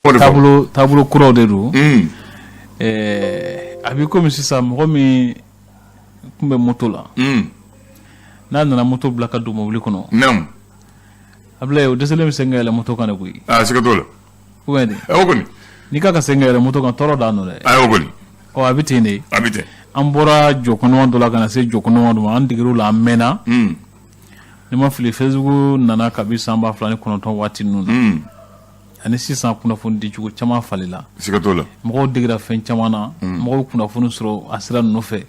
Taabolo kuraw de don. A bɛ komi sisan, mɔgɔ min tun bɛ moto la, n'a nana moto bila ka don mobili kɔnɔ, Abulayi, o dɛsɛlen bɛ sen ka yɛlɛ moto kan de koyi. Aa, siga t'o la. Ou bien de? O kɔni. N'i k'a ka sen ka yɛlɛ moto kan, tɔɔrɔ dan don dɛ. A o kɔni. Ɔ, a bɛ ten de. A bɛ ten. An bɔra jɔkɔnɔma dɔ la ka na se jɔkɔnɔma dɔ ma, an degera o la, an mɛnna. Ni ma fili, Facebook nana kabi san 2009 waati ninnu na. Ani sisan, kunnafoni di cogo caman falenla. Siga t'o la. Mɔgɔw degera fɛn caman na, mɔgɔw kunnafoni sɔrɔ a sira ninnu fɛ.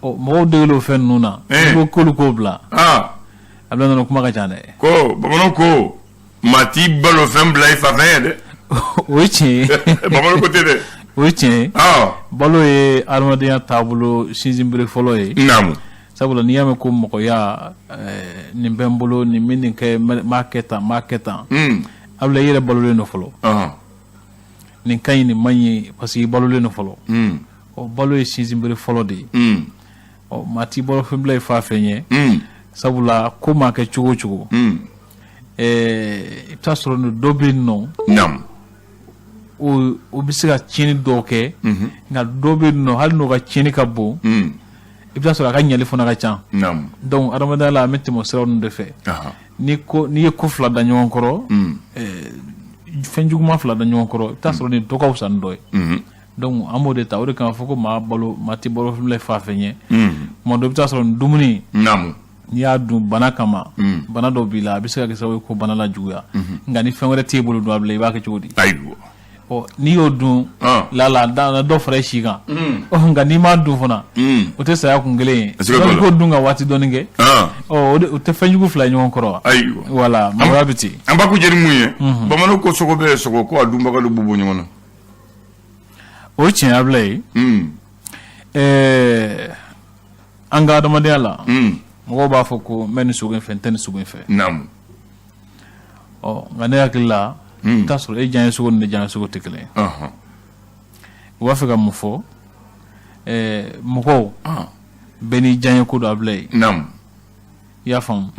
Ɔ, mɔgɔw degela o fɛn ninnu na, n'i ko k'olu k'o bila, a bɛ nana, kuma ka ca dɛ. Ko bamananw ko maa t'i balo fɛn bila i fa fɛn ye dɛ. O ye tiɲɛ ye. Bamananw ko ten dɛ. O ye tiɲɛ ye. Balo ye adamadenya taabolo sinsinbere fɔlɔ ye. Sabula n'i y'a mɛn ko mɔgɔya, nin bɛ n bolo, nin bɛ nin kɛ, n b'a kɛ tan, n b'a kɛ tan, Abulayi, i yɛrɛ balolen don fɔlɔ. Nin ka ɲi, nin man ɲi, parce que i balolen don fɔlɔ. Ɔ, balo ye sinsinbere fɔlɔ de ye. Ɔ, maa t'i balo fɛn bila i fa fɛn ye, sabula ko maa kɛ cogo o cogo, i bɛ taa sɔrɔ nin dɔ bɛ yen nɔ, o bɛ se ka tiɲɛni dɔw kɛ, nka dɔ bɛ yen nɔ, hali n'o ka tiɲɛni ka bon, i bɛ taa sɔrɔ a ka ɲɛli fana ka ca. Donc adamadenya la, an bɛ tɛmɛ o sira ninnu de fɛ. Ni ko n'i ye ko fila da ɲɔgɔn kɔrɔ, fɛn juguman fila da ɲɔgɔn kɔrɔ, i bɛ taa sɔrɔ nin dɔ ka fisa ni dɔ ye. Donc an b'o de ta, o de kama fɔ ko maa balo, maa tɛ balo fɛn bila fa fɛn ye. Tuma dɔ, i bɛ taa sɔrɔ nin dumuni, n'i y'a dun bana kama, bana dɔ b'i la, a bɛ se ka kɛ sababu ye ko bana la juguya. Nka ni fɛn wɛrɛ t'e bolo dun, a bila, i b'a kɛ cogo di? Ɔ, n'i y'o dun, lala dɔ fara i si kan. Ɔ, nka n'i m'a dun fana, o tɛ saya kun kelen ye. Donc i k'o dun ka waati dɔɔni kɛ. Ɔ, o tɛ fɛn jugu fila ye ɲɔgɔn kɔrɔ wa? Voilà, mɔgɔya bɛ ten. An b'a kuncɛ ni mun ye? Bamananw ko sogo bɛ sogo, ko a dunbaga b'u bɔ ɲɔgɔn na. O ye tiɲɛ, Abulayi. An ka adamadenya la, mɔgɔw b'a fɔ ko n bɛ nin sogo in fɛ, n tɛ nin sogo in fɛ. Ɔ, nka ne hakili la, i t'a sɔrɔ e diyaɲɛ sogo ni ne diyaɲɛ sogo tɛ kelen ye. U b'a fɛ ka mun fɔ? Mɔgɔw bɛɛ n'i diyaɲɛ ko don, Abulayi. I y'a faamu?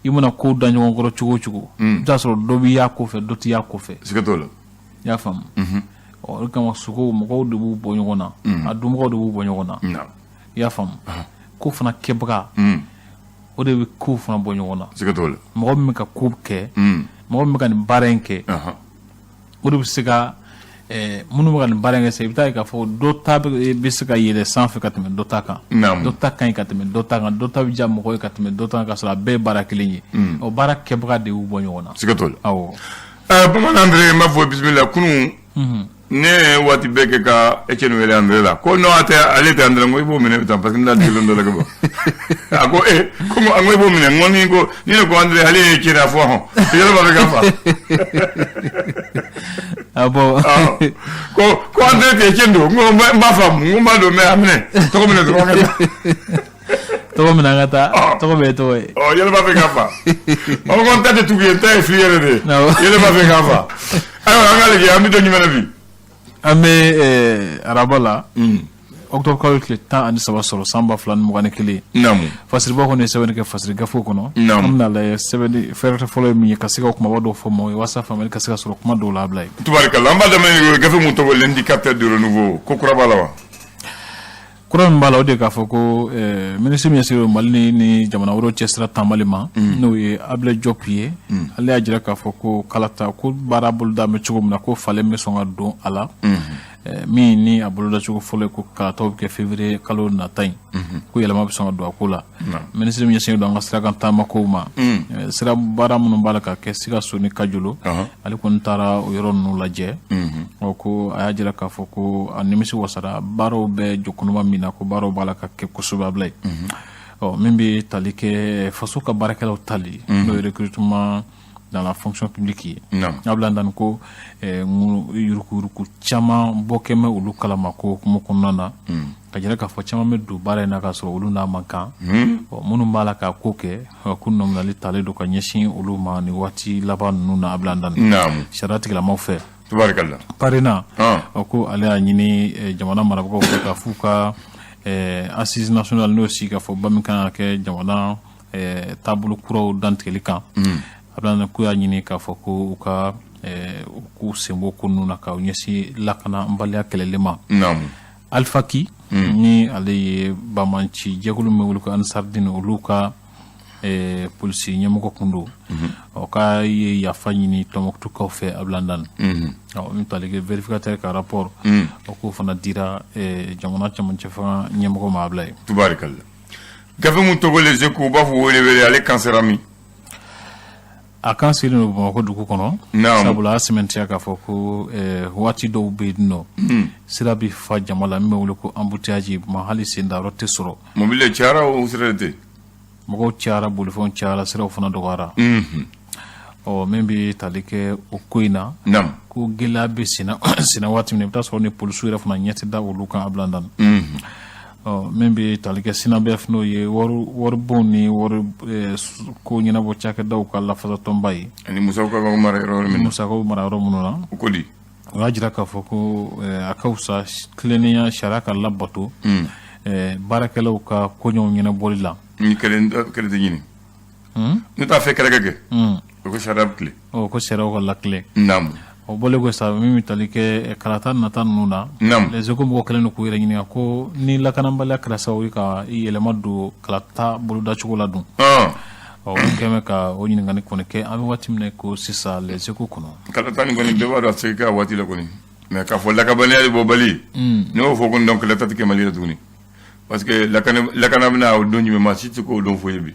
I mana ko da ɲɔgɔn kɔrɔ cogo o cogo, i bɛ t'a sɔrɔ dɔ b'i y'a ko fɛ, dɔ t'i y'a ko fɛ. Siga t'o la. I y'a faamu? Ɔ, o de kama sogo, mɔgɔw de b'u bɔ ɲɔgɔn na, a dunbagaw de b'u bɔ ɲɔgɔn na. I y'a faamu? Ko fana kɛbaga, o de bɛ kow fana bɔ ɲɔgɔn na. Siga t'o la. Mɔgɔ min bɛ ka ko kɛ, mɔgɔ min bɛ ka nin baara in kɛ, o de bɛ se ka minnu bɛ ka nin baara in kɛ sisan, i bɛ taa ye k'a fɔ dɔ ta bɛ se ka yɛlɛ sanfɛ ka tɛmɛ dɔ ta kan, dɔ ta ka ɲi ka tɛmɛ dɔ ta kan, dɔ ta bɛ diya mɔgɔ ye ka tɛmɛ dɔ ta kan, ka sɔrɔ a bɛɛ ye baara kelen ye. O baara kɛbaga de y'u bɔ ɲɔgɔn na. Siga t'o la. Awɔ. Bamanan André, n b'a fɔ bisimila. Kunun, ne ye waati bɛɛ kɛ ka Etienne wele André la, ko non, a tɛ, ale tɛ André. N ko i b'o minɛ tan, parce que n da degelen dɔ la ka ban. A ko ee, ko n ko i b'o minɛ. N ko ni ko ni ne ko André, ale ye Etienne, a fɔ hɔn yɛlɛ b'a fɛ ka fa. Ah bon? Ko André tɛ, Etienne don. N ko n b'a faamu, n ko n b'a dɔn, mais a minɛ, tɔgɔ minɛ dɔrɔn ka taa. Tɔgɔ minɛ, an ka taa, tɔgɔ bɛɛ ye tɔgɔ ye. Ɔ, yɛlɛ b'a fɛ k'a fa. Ɔ, ko n ta tɛ tugu ye, n ta ye fili yɛrɛ de ye. Yɛlɛ b'a fɛ k'a fa. Ayiwa, an ka lajɛ, an bɛ don jumɛn na bi? An bɛ araba la, octobre kalo tile 13 sɔrɔ, san 2021. Fasiriba kɔni ye sɛbɛnni kɛ fasiri gafew kɔnɔ. An bɛna lajɛ sɛbɛnni fɛɛrɛ fɔlɔ ye min ye ka se ka kumaba dɔw fɔ maaw ye walasa faamuyali ka se ka sɔrɔ kuma dɔw la, Abulayi. Tubarikala, an b'a daminɛ gafe mun tɔgɔ L'indicateur du renouveau, ko kura b'a la wa? Kura min b'a la, o de k'a fɔ ko minisiri min ɲɛsinnen don Mali ni jamana wɛrɛw cɛ sira taamali ma, n'o ye Ablaye Diop ye, ale y'a jira k'a fɔ ko kalata ko baara boloda bɛ cogo min na, ko falen bɛ sɔn ka don a la. Min ni a bolodacogo fɔlɔ ye ko kalataw bɛ kɛ février kalo nata in, ko yɛlɛma bɛ sɔn ka don a ko la. Minisiri min ɲɛsinnen don an ka sirakan taama kow ma, sira baara minnu b'a la ka kɛ Sikaso ni Kajolo, ale kɔni taara o yɔrɔ ninnu lajɛ. Ɔ, ko a y'a jira k'a fɔ ko a nimisi wasara baaraw bɛ jɔkunuma min na, ko baaraw b'a la ka kɛ kosɛbɛ, Ablaye. Ɔ, min bɛ tali kɛ faso ka baarakɛlaw tali, n'o ye recrutement dans la fonction publique ye, Ablaye Dan, ko yuruguyurugu caman bɔ kɛ bɛ olu kalama ko kuma kɔnɔna na, ka jira k'a fɔ caman bɛ don baara in na k'a sɔrɔ olu n'a man kan. Minnu b'a la k'a ko kɛ, ko nɔminɛli talen don ka ɲɛsin olu ma ni waati laban ninnu na, Ablaye Dan, sariya tigilamaw fɛ. PARENA, ko ale y'a ɲini jamana marabagaw fɛ ka f'u ka assise nationale, n'o sigi ka fɔ ba min kan ka kɛ jamana taabolo kuraw dantigɛli kan, a ko y'a ɲini k'a fɔ ko u ka U k'u sen bɔ ko ninnu na ka ɲɛsin lakanabaliya kɛlɛli ma. Alfaki, ni ale ye banbaanci jɛkulu min wele ko Ansardine, olu ka polisi ɲɛmɔgɔ kun don, ɔ k'a ye yafa ɲini Tɔnbɔkutukaw fɛ, Abilayi. Ɔ min tali kɛ vérificateur ka rapport, o k'o fana dira jamana cɛmancɛ fanga ɲɛmɔgɔ ma, Abilayi. Tubarikalla. Gafe mun tɔgɔ Les Échos, u b'a fɔ wele ale kan sera min? A kan selen don Bamakɔ dugu kɔnɔ, sabula a sɛmɛntiya k'a fɔ ko waati dɔw bɛ yen nɔ, sira bɛ fa jama la, min bɛ wele ko embouteillage ma, hali sendayɔrɔ tɛ sɔrɔ. Mobili cayara, o sira tɛ. Mɔgɔw cayara, bolifɛnw cayara, siraw fana dɔgɔyara. Ɔ min bɛ tali kɛ o ko in na, ko gɛlɛya bɛ senna waati min na, i bɛ taa sɔrɔ ni polisiw yɛrɛ fana ɲɛ tɛ da olu kan, Abilayi. Ɔ min bɛ tali kɛ SYNABEF, n'o ye waribonw ni wari ko ɲɛnabɔ cakɛdaw ka lafasatɔnba ye, ani musakaw mara yɔrɔ min. Musakaw mara yɔrɔ minnu na. O ko di? O y'a jira k'a fɔ ko a ka fisa tilennenya sariya ka labato baarakɛlaw ka koɲɛw ɲɛnabɔli la. Ni kɛlɛ tɛ ɲini, ne t'a fɛ kɛlɛ ka kɛ, o ko sariya bɛ tilen. Ɔ ko sariyaw ka latilen. O bɔlen ko sa, min bɛ tali kɛ kalata nata ninnu na, Les Échos mɔgɔw kɛlen don k'u yɛrɛ ɲininka ko ni lakanabaliya kɛra sababu ye ka yɛlɛma don kalata bolodacogo la dun? Ɔ u kɛlen bɛ ka o ɲininkali kɔni kɛ an bɛ waati min na ko sisan Les Échos kɔnɔ. Kalata nin kɔni, bɛɛ b'a dɔn a tɛ se ka kɛ a waati la kɔni, mais k'a fɔ lakanabaliya de bɔbali, ne y'o fɔ ko donc kalata tɛ kɛ Mali la tuguni, parce que lakana bɛna o don jumɛn, maa si tɛ se k'o don fɔ ye bi.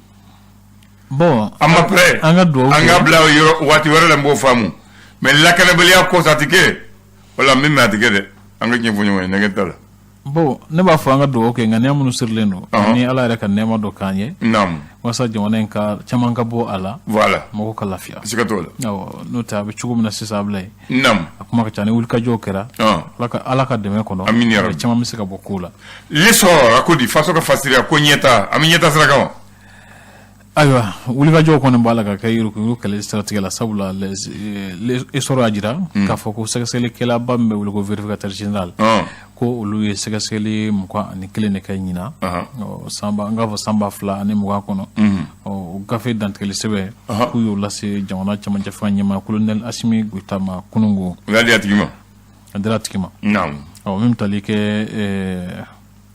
Bon. An ma prêt. An ka dugawu. An ka bila yɔrɔ waati wɛrɛ la, n b'o faamu, mais lakanabaliya kɔsɔn a tɛ kɛ, wala min a tɛ kɛ dɛ, an ka tiɲɛ fɔ ɲɔgɔn ye, nɛgɛ t'a la. Bon, ne b'a fɔ an ka dugawu kɛ, ŋaniya minnu sirilen don, ni Ala yɛrɛ ka nɛɛma dɔ k'an ye, walasa jamana in ka caman ka bɔ a la, mɔgɔw ka lafiya. Siga t'o la. Awɔ, n'o tɛ a bɛ cogo min na sisan, Abilayi, a kuma ka ca, ni wulikajɔw kɛra, Ala ka dɛmɛ kɔnɔ, amiina yarabi, caman bɛ se ka bɔ ko la. L'Essor, a ko di? Faso ka fasiriya ko ɲɛta, an bɛ ɲɛta sira kan wa? Ayiwa, wulikajɔw kɔni b'a la ka kɛ yuruguyurugu kɛlɛ siratigɛ la, sabula Essor y'a jira k'a fɔ ko sɛgɛsɛgɛlikɛlaba min bɛ wele ko vérificateur général, ko olu ye sɛgɛsɛgɛli 21 de kɛ ɲinan san, an k'a fɔ san 2020 kɔnɔ. O gafe dantigɛli sɛbɛn, k'u y'o lase jamana cɛmancɛ fanga ɲɛmaa colonel Assimi Goïta ma kunungo. U y'a di a tigi ma. A dira a tigi ma. Ɔ min bɛ tali kɛ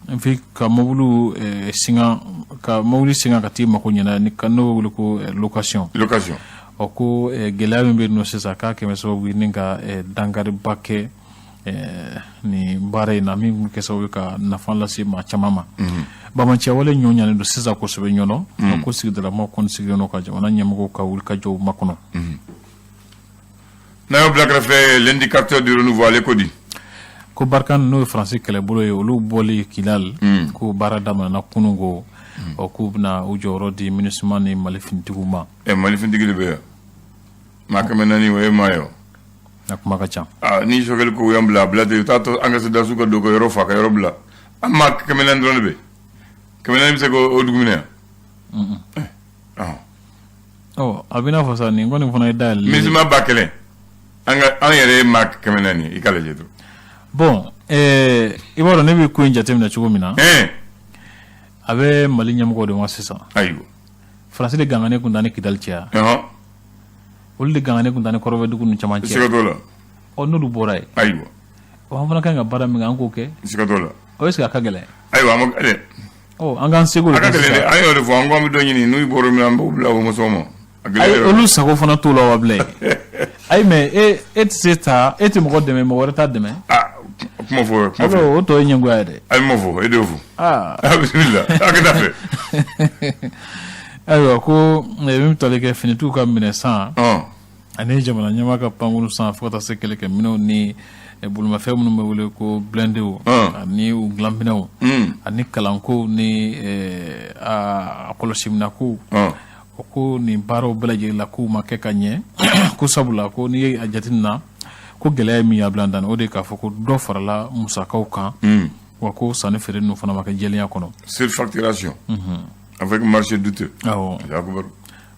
n ka mobili singa, ka mobili singa ka t'i mako ɲɛna, ni n'o bɛ wele ko location. Location. Ɔ ko gɛlɛya min bɛ yen nɔ sisan, k'a kɛmɛ sababu ye ni ka dankariba kɛ nin baara in na, min bɛ kɛ sababu ye ka nafa lase maa caman ma. Banbaanciya wale ɲɔ ɲanen don sisan kosɛbɛ Ɲɔnɔ, ko sigidalamaw kɔni sigilen don ka jamana ɲɛmɔgɔw ka wulikajɔw makɔnɔ. N'a y'o bila kɛrɛfɛ, L'Indicateur du Renouveau, ale ko di? Ko Barkhane, n'o ye Faransi kɛlɛbolo ye, olu bɔli Kidal, ko baara daminɛna kunun ko. Ɔ k'u bɛna u jɔyɔrɔ di MINUSMA ni Mali finitigiw ma. Ɛ, Mali finitigi de bɛ yan, maa 400, o ye maa ye o. A kuma ka ca. Aa, ni Choguel ko y'an bila, a bila ten, u t'a to an ka soldats ka don ka yɔrɔ fa, ka yɔrɔ bila. An maa 400 dɔrɔn de bɛ, 400 bɛ se k'o dugu minɛ yan? Ɔ a bɛ n'a fɔ sa, nin kɔni fana ye dayɛlɛ. MINUSMA 1000, an ka an yɛrɛ ye maa 400, i ka lajɛ dɔrɔn. Bon, i b'a dɔn ne bɛ ko in jateminɛ cogo min na, a bɛ Mali ɲɛmɔgɔw de ma sisan. Faransi de gangannen kun t'an ni Kidali cɛ yan. Olu de gangannen kun t'an ni kɔrɔfɛdugu ninnu caman cɛ. Siga t'o la. Ɔ n'olu bɔra yen. Ɔ an fana kan ka baara min kɛ, an k'o kɛ. Siga t'o la. O est ce que a ka gɛlɛn? Ayiwa, a ma gɛlɛn. Ɔ an k'an seko de kɛ sisan. A ka gɛlɛn dɛ, an y'o de fɔ, an ko an bɛ dɔ ɲini, n'u bɔra min, an b'o bila o musow ma. Ayi, olu sago fana t'o la wa bilen. Ayi, mais e tɛ se ta, e tɛ mɔgɔ dɛmɛ, mɔgɔ wɛrɛ t'a dɛmɛ. Aa, kuma fɔ, kuma fɔ. O tɔ ye ɲɛngoya ye dɛ. Ayi, ma fɔ, e de y'o fɔ. Aa, bisimila, a ka taa fɛ. Ayiwa, ko min bɛ tali kɛ finitigiw ka minɛ san ani jamana ɲɛmaa ka pankuru san, fo ka taa se kɛlɛkɛminɛnw ni bolimafɛn minnu bɛ wele ko blindéw ani u dilanminɛnw, ani kalankow ni a kɔlɔsiminɛkow, o ko nin baaraw bɛɛ lajɛlen la, k'u ma kɛ ka ɲɛ, ko sabula ko n'i ye a jateminɛ, ko gɛlɛya ye min ye, a dan o de k'a fɔ ko dɔ farala musakaw kan, wa ko sanni feere ninnu fana ma kɛ jɛlenya kɔnɔ. Surfacturation avec marché douteux. Awɔ,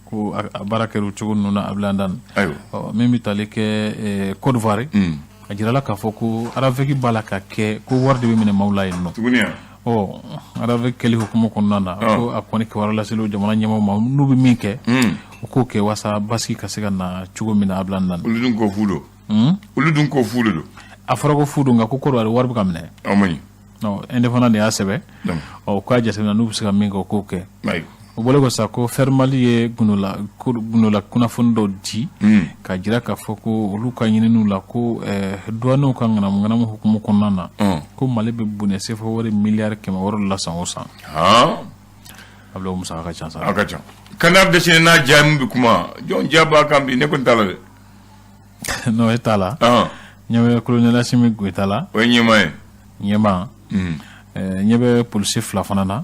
ko a baara kɛra o cogo ninnu na, a dan. Ayiwa. Min bɛ tali kɛ Côte d'Ivoire, a jirala k'a fɔ ko RAVEC b'a la ka kɛ, ko wari de bɛ minɛ maaw la yen nɔ. Tuguni? Ɔ RAVEC kɛli hukumu kɔnɔna na, ko a kɔni kibaruya laseli jamana ɲɛmaaw ma, n'u bɛ min kɛ. U k'o kɛ walasa basigi ka se ka na cogo min na, a bila na. Olu dun ko fu don. Olu dun ko fu de don. A fɔra ko fu don, nka ko Côte wari bɛ ka minɛ. Aw ma ɲi. Indépendant de y'a sɛbɛn. Ɔ, u k'a jateminɛ, n'u bɛ se ka min kɛ, u k'o kɛ. O bɔlen kɔ sa, ko Fairmali ye gundola kunnafoni dɔw di ka jira k'a fɔ ko olu ka ɲininiw la, ko douaniers ka ŋanamu ŋanamu hukumu kɔnɔna na, ko Mali bɛ bɔnɛ sefa wari miliyari 600 la san o san. A bila, o musaka ka ca sa. A ka ca. Canard déchaîné n'a ja min bɛ kuma, jɔn ja b'a kan bi? Ne kɔni t'a la dɛ. Non, e t'a la. Ɲɛ bɛ colonel Assimi Goïta la. O ye ɲɛmaa ye. Ɲɛmaa. Ɲɛ bɛ polisi fila fana na.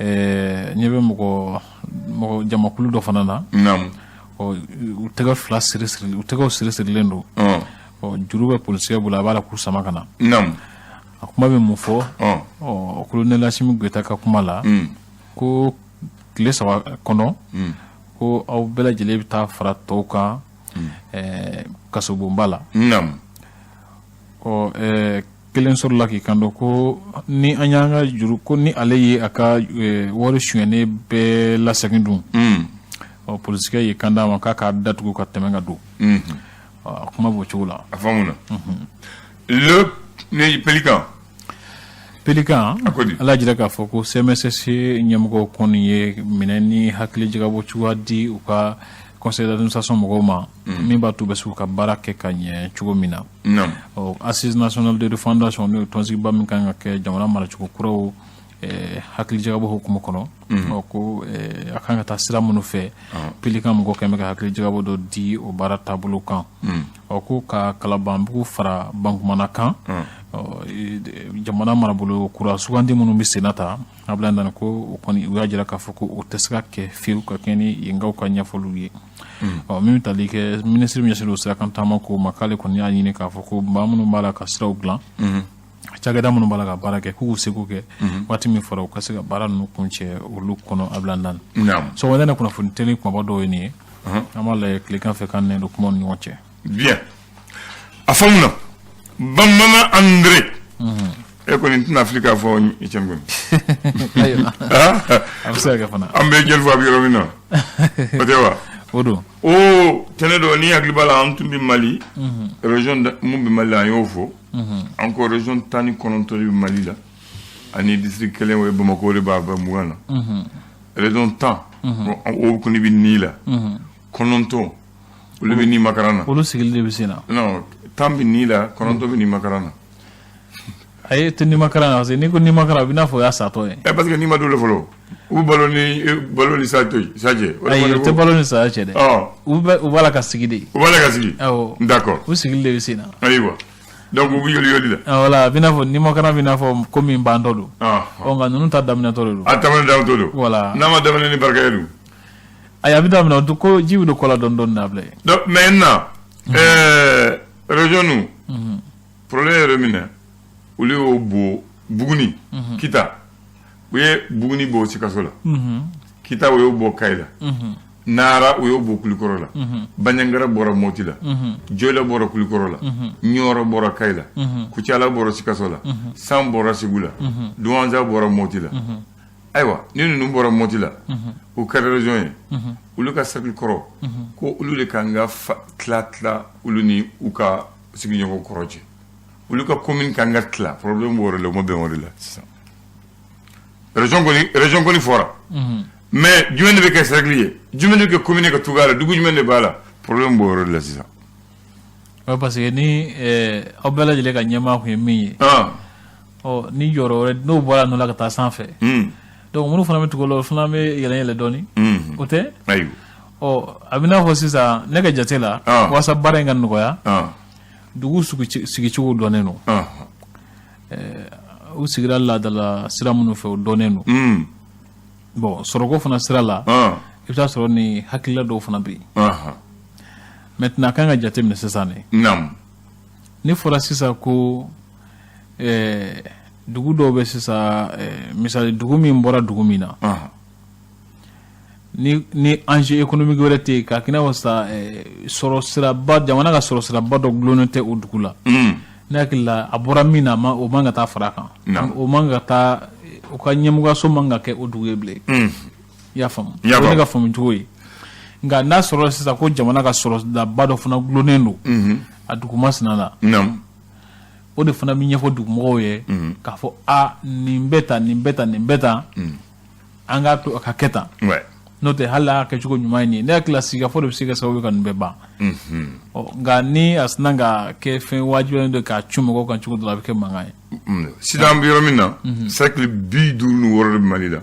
Ɲɛ bɛ mɔgɔ mɔgɔ jamakulu dɔ fana na. Ɔ, u tɛgɛ fila siri siri, u tɛgɛw siri sirilen don. Ɔ, juru bɛ polisikɛ bolo, a b'a la k'u sama ka na. A kuma bɛ mun fɔ? Ɔ, colonel Assimi Goïta ka kuma la, ko tile 3 kɔnɔ, ko aw bɛɛ lajɛlen bɛ taa fara tɔw kan kasobonba la. Ɔ, kelen sɔrɔla k'i kanto ko ni an y'an ka juru, ko ni ale ye a ka wari sonyɛnen bɛɛ lasegin dun, ɔ, polisikɛ y'i kan d'a ma k'a k'a datugu ka tɛmɛ ka don. A kuma b'o cogo la. A faamuna. Le ne Pélican. Pélican. A ko di? Ala jira k'a fɔ ko CMSS ɲɛmɔgɔw kɔni ye minɛ ni hakili jagabɔ cogoya di u ka conseil d'administration mɔgɔw ma, min b'a to u bɛ se k'u ka baara kɛ ka ɲɛ cogo min na. Ɔ, assise nationale de refondation, n'o ye tɔnsigiba min kan ka kɛ jamana maracogo kuraw hakili jagabɔ hukumu kɔnɔ, ɔ, ko a kan ka taa sira minnu fɛ, Pélican mɔgɔw kɛn bɛ ka hakili jagabɔ dɔ di o baara taabolo kan. Ɔ, ko ka Kalabanbugu fara Bankumana kan, ɔ, jamana marabolo kura sugandi minnu bɛ senna ta, a bila nana ko o kɔni, u y'a jira k'a fɔ ko o tɛ se ka kɛ fiyewu ka kɛ ni yenkaw ka ɲɛfɔliw ye. Ɔ, min bɛ tali kɛ minisiri min ɲɛsinnen don sirakan taama ko ma, k'ale kɔni y'a ɲini k'a fɔ ko maa minnu b'a la ka siraw dilan, cakɛda minnu b'a la ka baara kɛ, k'u k'u seko kɛ, waati min fɔra, u ka se ka baara ninnu kuncɛ olu kɔnɔ, a bila naani. Sɔgɔmada in kunnafoni teli kumaba dɔw ye nin ye. An b'a lajɛ tilegan fɛ k'an nɛ don kumaw ni ɲɔgɔn cɛ. Bien, a faamuna. Bamanan André, e kɔni tɛna fili k'a fɔ i cɛ kɔni. Ayiwa, a bɛ se ka kɛ fana. An bɛ jeli fɔ a bɛ yɔrɔ min na, o tɛ wa? O don. O tɛnɛ dɔ, ni hakili b'a la, an tun bɛ Mali région mun bɛ Mali la, an y'o fɔ. An ko région 19 de bɛ Mali la ani district kelen, o ye Bamakɔ de b'a bɛɛ 20 na. Région 10, o kɔni bɛ ni la, 9 olu bɛ ni makaran na. Olu sigili de bɛ sen na. Non, 10 bɛ ni la, 9 bɛ ni makaran na. Ayi, tɛ ni makaran na, parce que n'i ko ni makaran, a bɛ n'a fɔ o y'a satɔ ye. Ɛ, parce que ni ma don la fɔlɔ, u bɛ balo ni balo ni sa to yen sa cɛ. Ayi, u tɛ balo ni saya cɛ dɛ. U bɛ, u b'a la ka sigi de. U b'a la ka sigi. Awɔ. D'accord. U sigili de bɛ sen na. Ayiwa, donc u bɛ yoli yoli la. Voilà, a bɛ n'a fɔ ni makaran bɛ n'a fɔ ko min bantɔ don. Ɔ, nka ninnu ta daminɛtɔ de don. A daminɛ daminɛtɔ don. Voilà. N'a ma daminɛ ni barika ye dun? Ayi, a bɛ daminɛ ko ji bɛ don kɔ la dɔɔni dɔɔni na bilen. Donc maintenant, région nu problème yɛrɛ min na, olu y'o bɔ Buguni, Kita, u ye Buguni bɔ Sikaso la, Kita, u y'o bɔ Kayi la, Nara, u y'o bɔ Kulikɔrɔ la, Banjagara bɔra Moti la, Joyila bɔra Kulikɔrɔ la, Ɲɔrɔ bɔra Kayi la, Kucala bɔra Sikaso la, San bɔra Segu la, Duwanza bɔra Moti la. Ayiwa, ni ninnu bɔra Moti la, u kɛra région ye, olu ka cercle kɔrɔ, ko olu de kan ka tila tila olu ni u ka sigiɲɔgɔn kɔrɔ cɛ, olu ka commune kan ka tila. Problème b'o yɔrɔ la, u ma bɛn o de la sisan. Région kɔni fɔra, mais jumɛn de bɛ kɛ cercle ye, jumɛn de bɛ kɛ commune ka tugu a la, dugu jumɛn de b'a la, problème b'o yɔrɔ de la sisan. Ouais, parce que ni aw bɛɛ lajɛlen ka ɲɛmaa kun ye min ye, ɔ, ni jɔyɔrɔ wɛrɛ n'o bɔra a nɔ la ka taa sanfɛ, donc minnu fana bɛ tugu o la, o fana bɛ yɛlɛ yɛlɛ dɔɔni, o tɛ? Ayiwa. Ɔ, a bɛ n'a fɔ sisan, ne ka jate la, walasa baara in ka nɔgɔya, dugu sigicogo dɔnnen don, u sigira laadala sira minnu fɛ, o dɔnnen don. Bon, sɔrɔko fana sira la, i bɛ taa sɔrɔ ni hakilila dɔw fana bɛ yen. Maintenant, a kan ka jate minɛ sisan de. Ne fɔra sisan ko dugu dɔw bɛ sisan, misali, dugu min bɔra dugu min na, ni enjeu économique wɛrɛ tɛ yen k'a kɛ i n'a fɔ sisan sɔrɔ siraba, jamana ka sɔrɔ siraba dɔ gulonnen tɛ o dugu la, ne hakili la, a bɔra min na, o man ka taa fara a kan, o man ka taa, u ka ɲɛmɔgɔyaso man ka kɛ o dugu ye bilen. I y'a faamu, o ye ne ka faamu cogo ye. Nka n'a sɔrɔ sisan ko jamana ka sɔrɔdaba dɔ fana dulonnen don a dugumasina la, o de fana bɛ ɲɛfɔ dugumɔgɔw ye k'a fɔ a nin bɛ tan, nin bɛ tan, nin bɛ tan, an k'a to a ka kɛ tan. N'o tɛ, hali a kɛcogo ɲuman ye nin ye, ne hakili la sigikafɔ de bɛ se ka sababu ye ka nin bɛɛ ban. Ɔ, nka ni a sinna ka kɛ fɛn wajibiyalen don k'a cun mɔgɔw kan cogo dɔ la, a bɛ kɛ mankan ye. Sisan an bɛ yɔrɔ min na, cercle 56 de bɛ Mali la,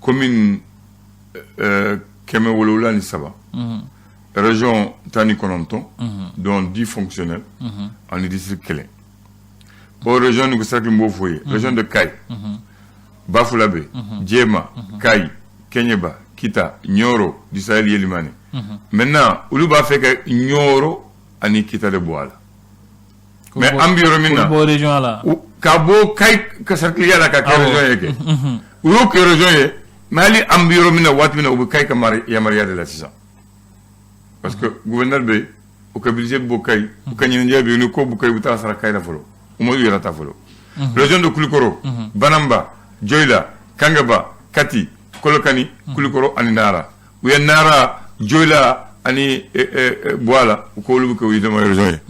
commune 703, région 19, dont 10 fonctionnels, ani district kelen. O région ni cercle, n b'o fɔ ye: région de Kayi, Bafulabe, Jema, Kayi, Keɲeba, Kita, Ɲɔrɔ, du Sahel, Yelimane. Maintenant, olu b'a fɛ ka Ɲɔrɔ ani Kita de bɔ a la. Mais an bɛ yɔrɔ min na, bɔ région la. Ka bɔ Kayi ka cercle la ka kɛ région ye kɛ, u y'o kɛ région ye. Mais hali an bɛ yɔrɔ min na, waati min na, u bɛ Kayi ka yamaruya de la sisan, parce que gouverneur bɛ yen, u ka budget bɛ bɔ Kayi, u ka ɲɛnajɛ bɛ yen, ni ko bɛ Kayi, u bɛ taa sara Kayi la fɔlɔ, u ma u yɛrɛ ta fɔlɔ. Région de Kulikoro, Banamba, Joyila, Kangaba, Kati, Kolokani, Kulikoro ani Nara. U ye Nara, Joyila ani bɔ a la, u k'olu bɛ kɛ u dama région ye.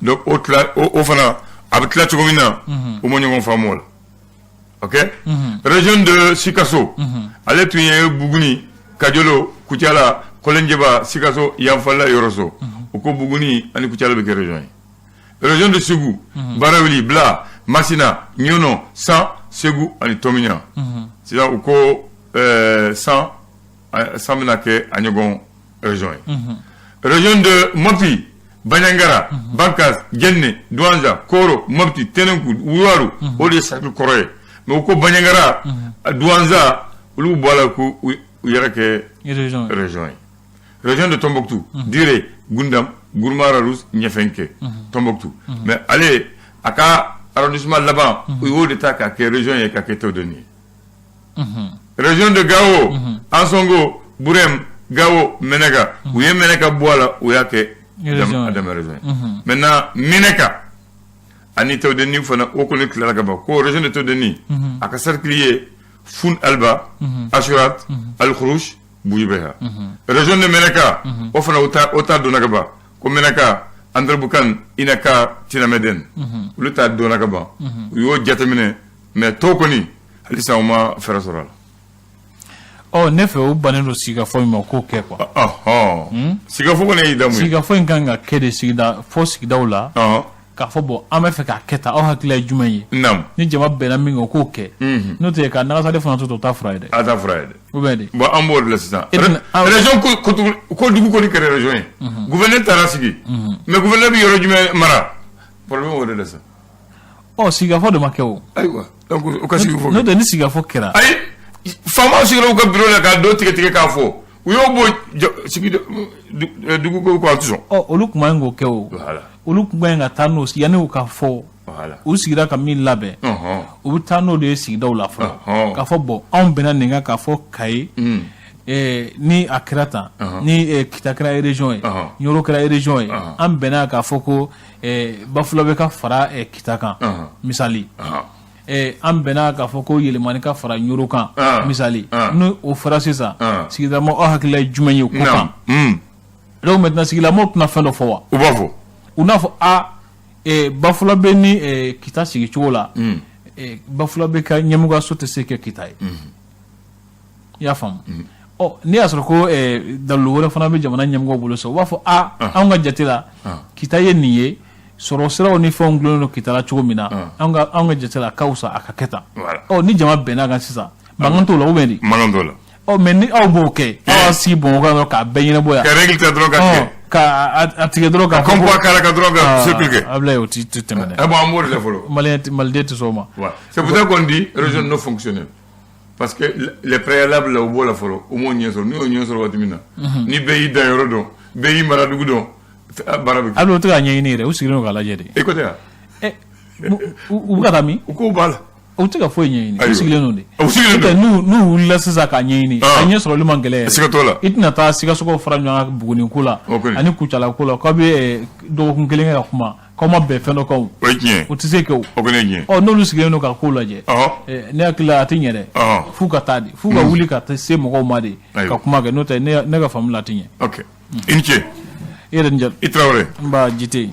Donc o tila, o fana a bɛ tila cogo min na, u ma ɲɔgɔn faamu o la. Ok, région de Sikaso, ale tun ye Buguni, Kajolo, Kucala, Kɔlɛnjɛba, Sikaso, Yanfala, Yɔrɔso. U ko Buguni ani Kucala bɛ kɛ région ye. Région de Segu, Barawuli, Bla, Masina, Ɲɔnɔ, San, Segu ani Tɔmiɲa. Sisan u ko San, San bɛna kɛ a ɲɔgɔn région ye. Région de Mopti, Bandiagara, Bankass, Jenne, Douentza, Koro, Mopti, Tenenkou, Ouarou, o de ye cercle kɔrɔ ye. Mais u ko Bandiagara, Douentza, olu bɔ a la, k'u u yɛrɛ kɛ région ye. Région ye. Région de Tombouctou, Diré, Gundam, Gourma Rharous, Ɲɛfɛnke, Tombouctou. Mais ale a ka arrondissement laban, u y'o de ta k'a kɛ région ye, k'a kɛ Tewdeni ye. Région de Gao, Ansongo, Burem, Gao, Meneka. U ye Meneka bɔ a la, u y'a kɛ région ye. A dama région ye. Maintenant, Meneka ani Tewdeni fana, o kɔni tilara ka ban ko région de Tewdeni, a ka cercle ye Fun Alba, Ashurat, Al Khourouch, Bouyoubeha. Région de Meneka, o fana o ta donna ka ban ko Meneka, Anderamboukane, Inaka, Tinameden. Olu ta donna ka ban. U y'o jateminɛ, mais tɔw kɔni halisa u ma fɛɛrɛ sɔrɔ a la. Ɔ, ne fɛ, o bannen don sigikafɔ min ma, o k'o kɛ quoi. Ɔhɔn, sigikafɔ kɔni y'i da mun ye? Sigikafɔ in kan ka kɛ de sigida fɔ sigidaw la, k'a fɔ bon, an bɛ fɛ k'a kɛ tan, aw hakilila ye jumɛn ye? Ni jama bɛnna min kan, o k'o kɛ. N'o tɛ, ka nagasalen fana to ten, o t'a fura ye dɛ. A t'a fura ye dɛ. Ou bien de. Bon, an b'o de la sisan. E région ko dugu kɔni kɛra région ye, gouverneur taara sigi, mais gouverneur bɛ yɔrɔ jumɛn mara? Problème o de la sisan. Ɔ, sigikafɔ de ma kɛ o. Ayiwa, donc u ka sigikafɔ N'o kɛ. tɛ, ni sigikafɔ kɛra. Ayi, faamaw sigira u ka bureau la k'a dɔ tigɛ tigɛ k'a fɔ, u y'o bɔ sigi dugu ko an tɛ sɔn. Ɔ, olu tun man ɲi k'o kɛ o. Olu tun ka ɲi ka taa n'o yanni u ka fɔ. U sigira ka min labɛn, u bɛ taa n'o de ye sigidaw la fɔlɔ, k'a fɔ bon, anw bɛnna nin kan, k'a fɔ Kayi, ni a kɛra tan, ni Kita kɛra région ye, Ɲɔrɔ kɛra région ye, an bɛnna k'a fɔ ko Bafulabe ka fara Kita kan, misali. An bɛnna k'a fɔ ko Yelimani ka fara Ɲɔrɔ kan, misali. Ni o fɔra sisan, sigidamɔgɔw, aw hakilila ye jumɛn ye o ko kan? Donc maintenant, sigilamɔgɔw tɛna fɛn dɔ fɔ wa? U b'a fɔ. U n'a fɔ a Bafulabe ni Kita sigi cogo la, Bafulabe ka ɲɛmɔgɔyaso tɛ se kɛ Kita ye. I y'a faamu? Ɔ, n'i y'a sɔrɔ ko dalilu wɛrɛ fana bɛ jamana ɲɛmɔgɔw bolo sisan, u b'a fɔ a anw ka jate la, Kita ye nin ye, sɔrɔ siraw ni fɛnw gulonnen don Kita la cogo min na, anw ka jate la, a ka fisa a ka kɛ tan. Ɔ, ni jama bɛnna a kan sisan, mankan t'o la ou bien de? Mankan t'o la. Ɔ, mais ni aw b'o kɛ, aw y'a sigi Bamakɔ yan dɔrɔn k'a bɛɛ ɲɛnabɔ yan. Ka règle ta dɔrɔn ka tigɛ. Ka a tigɛ dɔrɔn k'a fɔ ko k'a la ka dɔrɔn ka cercle kɛ. Ablaye, o ti tɛmɛ dɛ. Eh bon, an b'o de la fɔlɔ. Malien maliden tɛ sɔn o ma. Ouais. C'est pour ça qu'on dit région non fonctionnelle. Parce que les préalables là, u b'o la fɔlɔ, u m'o ɲɛ sɔrɔ. N'u y'o ɲɛ sɔrɔ waati min na, ni bɛɛ y'i dan yɔrɔ dɔn, bɛɛ y'i mara dugu dɔn, baara bɛ kɛ. Hali o tɛ k'a ɲɛɲini yɛrɛ, u sigilen don k'a lajɛ de. E ko tɛ wa? Ɛ, u bɛ ka taa min? U k'o b'a la. U tɛ ka foyi ɲɛɲini, u sigilen don de. U sigilen don. N'u wulila sisan k'a ɲɛɲini, a ɲɛ sɔrɔli man gɛlɛn yɛrɛ. Siga t'o la. I tɛna taa Sikasokaw fara ɲɔgɔn kan Buguni ko la ani Kucala ko la, k'aw bɛ dɔgɔkun kelen kɛ ka kuma. k'aw ma bɛn fɛn dɔ kan o O ye tiɲɛ. O tɛ se kɛ o. O kɔni ye tiɲɛ. Ɔ, n'olu sigilen don ka ko lajɛ, ne hakili la, a tɛ ɲɛ dɛ. F'u ka taa de, f'u ka wuli ka taa se mɔgɔw ma de ka kuma kɛ, n'o tɛ, ne ka faamu la, a tɛ ɲɛ. Ok, i ni ce. I yɛrɛ ni I Tarawele. N b'a jite.